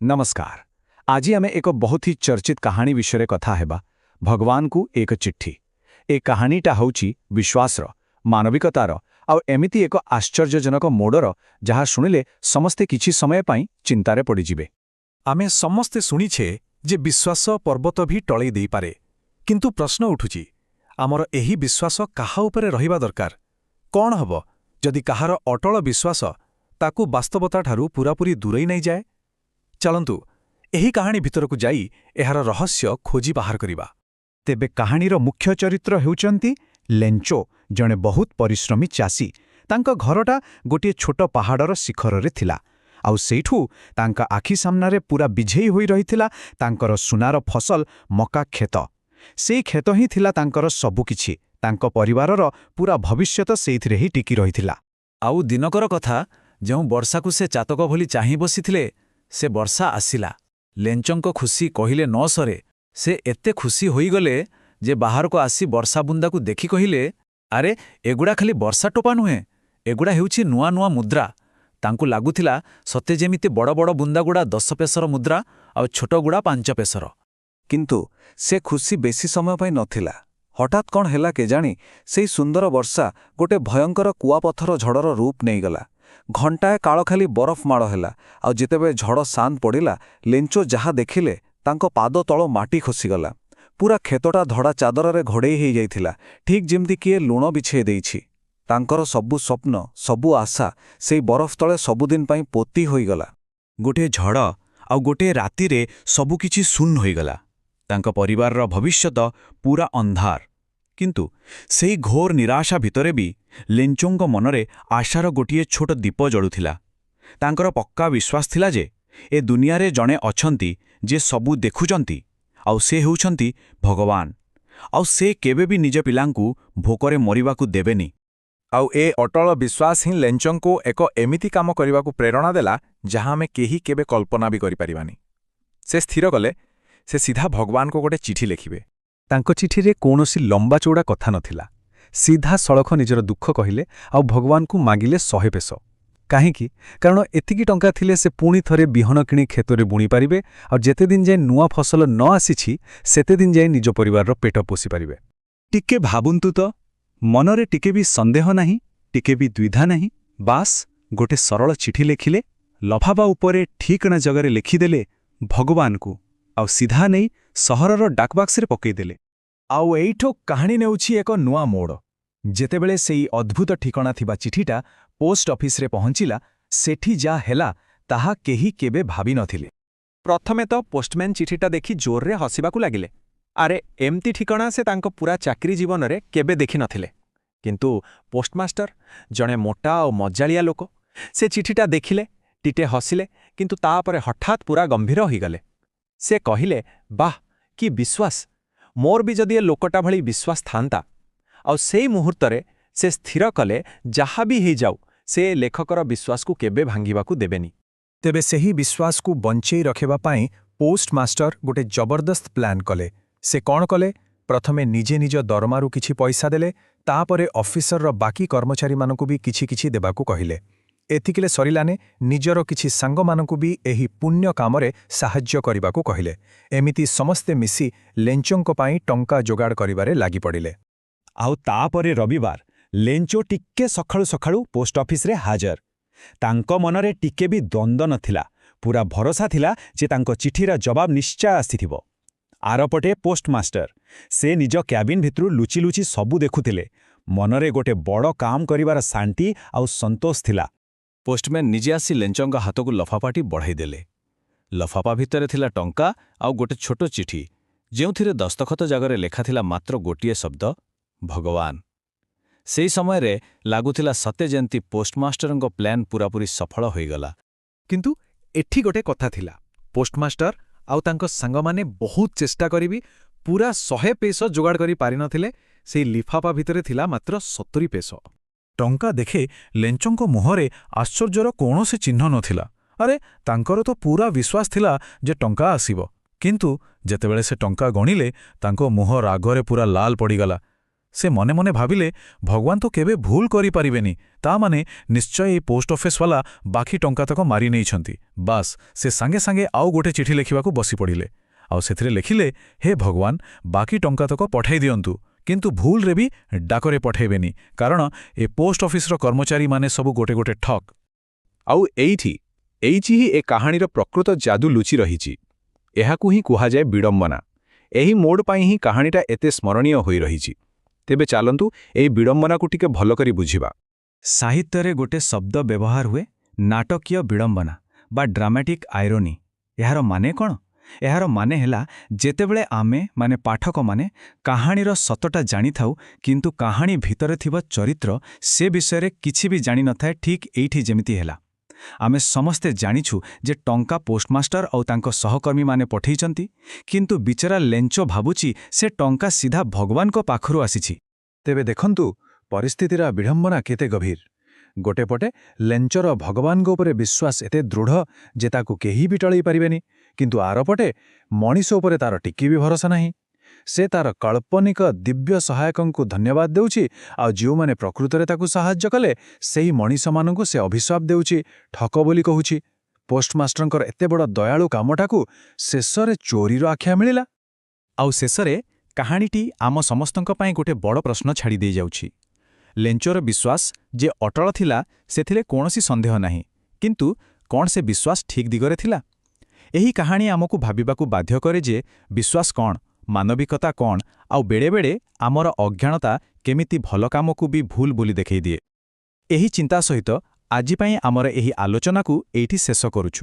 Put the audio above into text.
ନମସ୍କାର। ଆଜି ଆମେ ଏକ ବହୁତ ହି ଚର୍ଚ୍ଚିତ କାହାଣୀ ବିଷୟରେ କଥା ହେବା, ଭଗବାନଙ୍କୁ ଏକ ଚିଠି। ଏ କାହାଣୀଟା ହେଉଛି ବିଶ୍ୱାସର, ମାନବିକତାର ଆଉ ଏମିତି ଏକ ଆଶ୍ଚର୍ଯ୍ୟଜନକ ମୋଡ଼ର, ଯାହା ଶୁଣିଲେ ସମସ୍ତେ କିଛି ସମୟ ପାଇଁ ଚିନ୍ତାରେ ପଡ଼ିଯିବେ। ଆମେ ସମସ୍ତେ ଶୁଣିଛେ ଯେ ବିଶ୍ୱାସ ପର୍ବତ ବି ଟଳେଇ ଦେଇପାରେ। କିନ୍ତୁ ପ୍ରଶ୍ନ ଉଠୁଛି, ଆମର ଏହି ବିଶ୍ୱାସ କାହା ଉପରେ ରହିବା ଦରକାର? କ'ଣ ହେବ ଯଦି କାହାର ଅଟଳ ବିଶ୍ୱାସ ତାକୁ ବାସ୍ତବତାଠାରୁ ପୂରାପୂରି ଦୂରେଇ ନେଇଯାଏ? ଚାଲନ୍ତୁ, ଏହି କାହାଣୀ ଭିତରକୁ ଯାଇ ଏହାର ରହସ୍ୟ ଖୋଜି ବାହାର କରିବା। ତେବେ କାହାଣୀର ମୁଖ୍ୟ ଚରିତ୍ର ହେଉଛନ୍ତି ଲେଞ୍ଚୋ, ଜଣେ ବହୁତ ପରିଶ୍ରମୀ ଚାଷୀ। ତାଙ୍କ ଘରଟା ଗୋଟିଏ ଛୋଟ ପାହାଡ଼ର ଶିଖରରେ ଥିଲା। ଆଉ ସେଇଠୁ ତାଙ୍କ ଆଖି ସାମ୍ନାରେ ପୁରା ବିଛେଇ ହୋଇ ରହିଥିଲା ତାଙ୍କର ସୁନାର ଫସଲ, ମକା କ୍ଷେତ। ସେଇ କ୍ଷେତ ହିଁ ଥିଲା ତାଙ୍କର ସବୁକିଛି। ତାଙ୍କ ପରିବାରର ପୁରା ଭବିଷ୍ୟତ ସେଇଥିରେ ହିଁ ଟିକି ରହିଥିଲା। ଆଉ ଦିନକର କଥା, ଯେଉଁ ବର୍ଷାକୁ ସେ ଚାତକ ଭଳି ଚାହିଁ ବସିଥିଲେ, ସେ ବର୍ଷା ଆସିଲା। ଲେଞ୍ଚଙ୍କ ଖୁସି କହିଲେ ନ ସରେ। ସେ ଏତେ ଖୁସି ହୋଇଗଲେ ଯେ ବାହାରକୁ ଆସି ବର୍ଷା ବୁନ୍ଦାକୁ ଦେଖି କହିଲେ, "ଆରେ, ଏଗୁଡ଼ା ଖାଲି ବର୍ଷା ଟୋପା ନୁହେଁ, ଏଗୁଡ଼ା ହେଉଛି ନୂଆ ନୂଆ ମୁଦ୍ରା।" ତାଙ୍କୁ ଲାଗୁଥିଲା ସତେ ଯେମିତି ବଡ଼ ବଡ଼ ବୁନ୍ଦାଗୁଡ଼ା 10 ପେସର ମୁଦ୍ରା ଆଉ ଛୋଟଗୁଡ଼ା 5 ପେସର। କିନ୍ତୁ ସେ ଖୁସି ବେଶୀ ସମୟ ପାଇଁ ନଥିଲା। ହଠାତ୍ କ'ଣ ହେଲା କେଜାଣି, ସେଇ ସୁନ୍ଦର ବର୍ଷା ଗୋଟେ ଭୟଙ୍କର କୁଆପଥର ଝଡ଼ର ରୂପ ନେଇଗଲା। ଘଣ୍ଟାଏ କାଳ ଖାଲି ବରଫ ମାଡ଼ ହେଲା। ଆଉ ଯେତେବେଳେ ଝଡ଼ ଶାନ୍ତ ପଡ଼ିଲା, ଲେଞ୍ଚୋ ଯାହା ଦେଖିଲେ, ତାଙ୍କ ପାଦ ତଳ ମାଟି ଖସିଗଲା। ପୁରା କ୍ଷେତଟା ଧଳା ଚାଦରରେ ଘୋଡ଼େଇ ହେଇଯାଇଥିଲା, ଠିକ୍ ଯେମିତି କିଏ ଲୁଣ ବିଛେଇ ଦେଇଛି। ତାଙ୍କର ସବୁ ସ୍ୱପ୍ନ, ସବୁ ଆଶା ସେଇ ବରଫ ତଳେ ସବୁଦିନ ପାଇଁ ପୋତି ହୋଇଗଲା। ଗୋଟିଏ ଝଡ଼ ଆଉ ଗୋଟିଏ ରାତିରେ ସବୁକିଛି ଶୂନ ହୋଇଗଲା। ତାଙ୍କ ପରିବାରର ଭବିଷ୍ୟତ ପୁରା ଅନ୍ଧାର। କିନ୍ତୁ ସେଇ ଘୋର ନିରାଶା ଭିତରେ ବି ଲେଞ୍ଚୋଙ୍କ ମନରେ ଆଶାର ଗୋଟିଏ ଛୋଟ ଦୀପ ଜଳୁଥିଲା। ତାଙ୍କର ପକ୍କା ବିଶ୍ୱାସ ଥିଲା ଯେ ଏ ଦୁନିଆରେ ଜଣେ ଅଛନ୍ତି, ଯେ ସବୁ ଦେଖୁଛନ୍ତି, ଆଉ ସେ ହେଉଛନ୍ତି ଭଗବାନ। ଆଉ ସେ କେବେ ବି ନିଜ ପିଲାଙ୍କୁ ଭୋକରେ ମରିବାକୁ ଦେବେନି। ଆଉ ଏ ଅଟଳ ବିଶ୍ୱାସ ହିଁ ଲେଞ୍ଚଙ୍କୁ ଏକ ଏମିତି କାମ କରିବାକୁ ପ୍ରେରଣା ଦେଲା, ଯାହା ଆମେ କେହି କେବେ କଳ୍ପନା ବି କରିପାରିବାନି। ସେ ସ୍ଥିର କଲେ, ସେ ସିଧା ଭଗବାନଙ୍କୁ ଗୋଟେ ଚିଠି ଲେଖିବେ। ତାଙ୍କ ଚିଠିରେ କୌଣସି ଲମ୍ବା ଚଉଡ଼ା କଥା ନଥିଲା। ସିଧା ସଳଖ ନିଜର ଦୁଃଖ କହିଲେ ଆଉ ଭଗବାନଙ୍କୁ ମାଗିଲେ 100 ପେସ। କାହିଁକି? କାରଣ ଏତିକି ଟଙ୍କା ଥିଲେ ସେ ପୁଣି ଥରେ ବିହନ କିଣି କ୍ଷେତରେ ବୁଣିପାରିବେ ଆଉ ଯେତେ ଦିନ ଯାଏଁ ନୂଆ ଫସଲ ନ ଆସିଛି, ସେତେ ଦିନ ଯାଏଁ ନିଜ ପରିବାରର ପେଟ ପୋଷିପାରିବେ। ଟିକେ ଭାବନ୍ତୁ ତ, ମନରେ ଟିକେ ବି ସନ୍ଦେହ ନାହିଁ, ଟିକେ ବି ଦ୍ୱିଧା ନାହିଁ। ବାସ୍, ଗୋଟେ ସରଳ ଚିଠି ଲେଖିଲେ, ଲଫାପା ଉପରେ ଠିକଣା ଜାଗାରେ ଲେଖିଦେଲେ "ଭଗବାନଙ୍କୁ", ଆଉ ସିଧା ନେଇ ସହରର ଡାକବାକ୍ସରେ ପକେଇଦେଲେ। ଆଉ ଏଇଠୁ କାହାଣୀ ନେଉଛି ଏକ ନୂଆ ମୋଡ଼। ଯେତେବେଳେ ସେଇ ଅଦ୍ଭୁତ ଠିକଣା ଥିବା ଚିଠିଟା ପୋଷ୍ଟ ଅଫିସରେ ପହଞ୍ଚିଲା, ସେଠି ଯାହା ହେଲା ତାହା କେହି କେବେ ଭାବିନଥିଲେ। ପ୍ରଥମେ ତ ପୋଷ୍ଟମ୍ୟାନ୍ ଚିଠିଟା ଦେଖି ଜୋରରେ ହସିବାକୁ ଲାଗିଲେ। ଆରେ, ଏମିତି ଠିକଣା ସେ ତାଙ୍କ ପୁରା ଚାକିରି ଜୀବନରେ କେବେ ଦେଖିନଥିଲେ। କିନ୍ତୁ ପୋଷ୍ଟମାଷ୍ଟର ଜଣେ ମୋଟା ଆଉ ମଜାଳିଆ ଲୋକ। ସେ ଚିଠିଟା ଦେଖିଲେ, ଟିକେ ହସିଲେ, କିନ୍ତୁ ତାପରେ ହଠାତ୍ ପୁରା ଗମ୍ଭୀର ହୋଇଗଲେ। ସେ କହିଲେ, "ବାଃ, କି ବିଶ୍ୱାସ! ମୋର ବି ଯଦି ଏ ଲୋକଟା ଭଳି ବିଶ୍ୱାସ ଥାନ୍ତା!" ଆଉ ସେଇ ମୁହୂର୍ତ୍ତରେ ସେ ସ୍ଥିର କଲେ, ଯାହା ବି ହେଇଯାଉ, ସେ ଲେଖକର ବିଶ୍ୱାସକୁ କେବେ ଭାଙ୍ଗିବାକୁ ଦେବେନି। ତେବେ ସେହି ବିଶ୍ୱାସକୁ ବଞ୍ଚେଇ ରଖିବା ପାଇଁ ପୋଷ୍ଟମାଷ୍ଟର ଗୋଟେ ଜବରଦସ୍ତ ପ୍ଲାନ୍ କଲେ। ସେ କ'ଣ କଲେ? ପ୍ରଥମେ ନିଜେ ନିଜ ଦରମାରୁ କିଛି ପଇସା ଦେଲେ, ତାପରେ ଅଫିସରର ବାକି କର୍ମଚାରୀମାନଙ୍କୁ ବି କିଛି କିଛି ଦେବାକୁ କହିଲେ। ଏତିକିରେ ସରିଲାନି, ନିଜର କିଛି ସାଙ୍ଗମାନଙ୍କୁ ବି ଏହି ପୁଣ୍ୟ କାମରେ ସାହାଯ୍ୟ କରିବାକୁ କହିଲେ। ଏମିତି ସମସ୍ତେ ମିଶି ଲେଞ୍ଚୋଙ୍କ ପାଇଁ ଟଙ୍କା ଯୋଗାଡ଼ କରିବାରେ ଲାଗିପଡ଼ିଲେ। ଆଉ ତାପରେ ରବିବାର, ଲେଞ୍ଚୋ ଟିକେ ସକାଳୁ ସକାଳୁ ପୋଷ୍ଟ ଅଫିସରେ ହାଜର। ତାଙ୍କ ମନରେ ଟିକେ ବି ଦ୍ୱନ୍ଦ୍ୱ ନଥିଲା। ପୁରା ଭରସା ଥିଲା ଯେ ତାଙ୍କ ଚିଠିର ଜବାବ ନିଶ୍ଚୟ ଆସିଥିବ। ଆରପଟେ ପୋଷ୍ଟମାଷ୍ଟର, ସେ ନିଜ କ୍ୟାବିନ୍ ଭିତରୁ ଲୁଚି ଲୁଚି ସବୁ ଦେଖୁଥିଲେ। ମନରେ ଗୋଟେ ବଡ଼ କାମ କରିବାର ଶାନ୍ତି ଆଉ ସନ୍ତୋଷ ଥିଲା। ପୋଷ୍ଟମ୍ୟାନ୍ ନିଜେ ଆସି ଲେଞ୍ଚଙ୍କ ହାତକୁ ଲଫାପାଟି ବଢ଼ାଇଦେଲେ। ଲଫାପା ଭିତରେ ଥିଲା ଟଙ୍କା ଆଉ ଗୋଟେ ଛୋଟ ଚିଠି, ଯେଉଁଥିରେ ଦସ୍ତଖତ ଜାଗାରେ ଲେଖାଥିଲା ମାତ୍ର ଗୋଟିଏ ଶବ୍ଦ, "ଭଗବାନ"। ସେହି ସମୟରେ ଲାଗୁଥିଲା ସତେ ଯେମିତି ପୋଷ୍ଟମାଷ୍ଟରଙ୍କ ପ୍ଲାନ୍ ପୂରାପୂରି ସଫଳ ହୋଇଗଲା। କିନ୍ତୁ ଏଠି ଗୋଟେ କଥା ଥିଲା। ପୋଷ୍ଟମାଷ୍ଟର ଆଉ ତାଙ୍କ ସାଙ୍ଗମାନେ ବହୁତ ଚେଷ୍ଟା କରି ବି ପୁରା 100 ପେସ ଯୋଗାଡ଼ କରି ପାରିନଥିଲେ। ସେଇ ଲିଫାପା ଭିତରେ ଥିଲା ମାତ୍ର 70 ପେସ। ଟଙ୍କା ଦେଖି ଲେଞ୍ଚଙ୍କ ମୁହଁରେ ଆଶ୍ଚର୍ଯ୍ୟର କୌଣସି ଚିହ୍ନ ନଥିଲା। ଆରେ, ତାଙ୍କର ତ ପୁରା ବିଶ୍ୱାସ ଥିଲା ଯେ ଟଙ୍କା ଆସିବ। କିନ୍ତୁ ଯେତେବେଳେ ସେ ଟଙ୍କା ଗଣିଲେ, ତାଙ୍କ ମୁହଁ ରାଗରେ ପୁରା ଲାଲ ପଡ଼ିଗଲା। ସେ ମନେ ମନେ ଭାବିଲେ, ଭଗବାନ ତ କେବେ ଭୁଲ କରିପାରିବେନି, ତା ମାନେ ନିଶ୍ଚୟ ଏଇ ପୋଷ୍ଟ ଅଫିସବାଲା ବାକି ଟଙ୍କାତକ ମାରି ନେଇଛନ୍ତି। ବାସ୍, ସେ ସାଙ୍ଗେ ସାଙ୍ଗେ ଆଉ ଗୋଟେ ଚିଠି ଲେଖିବାକୁ ବସି ପଡ଼ିଲେ। ଆଉ ସେଥିରେ ଲେଖିଲେ, ହେ ଭଗବାନ, ବାକି ଟଙ୍କାତକ ପଠାଇ ଦିଅନ୍ତୁ, କିନ୍ତୁ ଭୁଲରେ ବି ଡାକରେ ପଠାଇବେନି, କାରଣ ଏ ପୋଷ୍ଟ ଅଫିସର କର୍ମଚାରୀମାନେ ସବୁ ଗୋଟେ ଗୋଟେ ଠକ୍। ଆଉ ଏଇଠି ହିଁ ଏ କାହାଣୀର ପ୍ରକୃତ ଯାଦୁ ଲୁଚି ରହିଛି। ଏହାକୁ ହିଁ କୁହାଯାଏ ବିଡ଼ମ୍ବନା। ଏହି ମୋଡ଼ ପାଇଁ ହିଁ କାହାଣୀଟା ଏତେ ସ୍ମରଣୀୟ ହୋଇ ରହିଛି। ତେବେ ଚାଲନ୍ତୁ, ଏହି ବିଡ଼ମ୍ବନାକୁ ଟିକେ ଭଲ କରି ବୁଝିବା। ସାହିତ୍ୟରେ ଗୋଟେ ଶବ୍ଦ ବ୍ୟବହାର ହୁଏ, ନାଟକୀୟ ବିଡ଼ମ୍ବନା ବା ଡ୍ରାମାଟିକ୍ ଆଇରୋନି। ଏହାର ମାନେ କ'ଣ? ଏହାର ମାନେ ହେଲା, ଯେତେବେଳେ ଆମେ ମାନେ ପାଠକମାନେ କାହାଣୀର ସତଟା ଜାଣିଥାଉ, କିନ୍ତୁ କାହାଣୀ ଭିତରେ ଥିବା ଚରିତ୍ର ସେ ବିଷୟରେ କିଛି ବି ଜାଣିନଥାଏ। ଠିକ୍ ଏଇଠି ଯେମିତି ହେଲା। ଆମେ ସମସ୍ତେ ଜାଣିଛୁ ଯେ ଟଙ୍କା ପୋଷ୍ଟମାଷ୍ଟର ଆଉ ତାଙ୍କ ସହକର୍ମୀମାନେ ପଠେଇଛନ୍ତି, କିନ୍ତୁ ବିଚରା ଲେଞ୍ଚୋ ଭାବୁଛି ସେ ଟଙ୍କା ସିଧା ଭଗବାନଙ୍କ ପାଖରୁ ଆସିଛି। ତେବେ ଦେଖନ୍ତୁ, ପରିସ୍ଥିତିର ବିଡ଼ମ୍ବନା କେତେ ଗଭୀର। ଗୋଟେ ପଟେ ଲେଞ୍ଚର ଭଗବାନଙ୍କ ଉପରେ ବିଶ୍ୱାସ ଏତେ ଦୃଢ଼ ଯେ ତାକୁ କେହି ବି ଟଳେଇ ପାରିବେନି, କିନ୍ତୁ ଆରପଟେ ମଣିଷ ଉପରେ ତାର ଟିକିଏ ବି ଭରସା ନାହିଁ। ସେ ତାର କାଳ୍ପନିକ ଦିବ୍ୟ ସହାୟକଙ୍କୁ ଧନ୍ୟବାଦ ଦେଉଛି, ଆଉ ଯେଉଁମାନେ ପ୍ରକୃତରେ ତାକୁ ସାହାଯ୍ୟ କଲେ, ସେହି ମଣିଷମାନଙ୍କୁ ସେ ଅଭିଶାପ ଦେଉଛି, ଠକ ବୋଲି କହୁଛି। ପୋଷ୍ଟମାଷ୍ଟରଙ୍କର ଏତେ ବଡ଼ ଦୟାଳୁ କାମଟାକୁ ଶେଷରେ ଚୋରିର ଆଖ୍ୟା ମିଳିଲା। ଆଉ ଶେଷରେ କାହାଣୀଟି ଆମ ସମସ୍ତଙ୍କ ପାଇଁ ଗୋଟେ ବଡ଼ ପ୍ରଶ୍ନ ଛାଡ଼ି ଦେଇଯାଉଛି। ଲେଞ୍ଚୋର ବିଶ୍ୱାସ ଯେ ଅଟଳ ଥିଲା, ସେଥିରେ କୌଣସି ସନ୍ଦେହ ନାହିଁ। କିନ୍ତୁ କ'ଣ ସେ ବିଶ୍ୱାସ ଠିକ୍ ଦିଗରେ ଥିଲା? ଏହି କାହାଣୀ ଆମକୁ ଭାବିବାକୁ ବାଧ୍ୟ କରେ ଯେ ବିଶ୍ୱାସ କ'ଣ, ମାନବିକତା କ'ଣ, ଆଉ ବେଳେବେଳେ ଆମର ଅଜ୍ଞାନତା କେମିତି ଭଲ କାମକୁ ବି ଭୁଲ ବୋଲି ଦେଖେଇଦିଏ। ଏହି ଚିନ୍ତା ସହିତ ଆଜି ପାଇଁ ଆମର ଏହି ଆଲୋଚନାକୁ ଏଇଠି ଶେଷ କରୁଛୁ।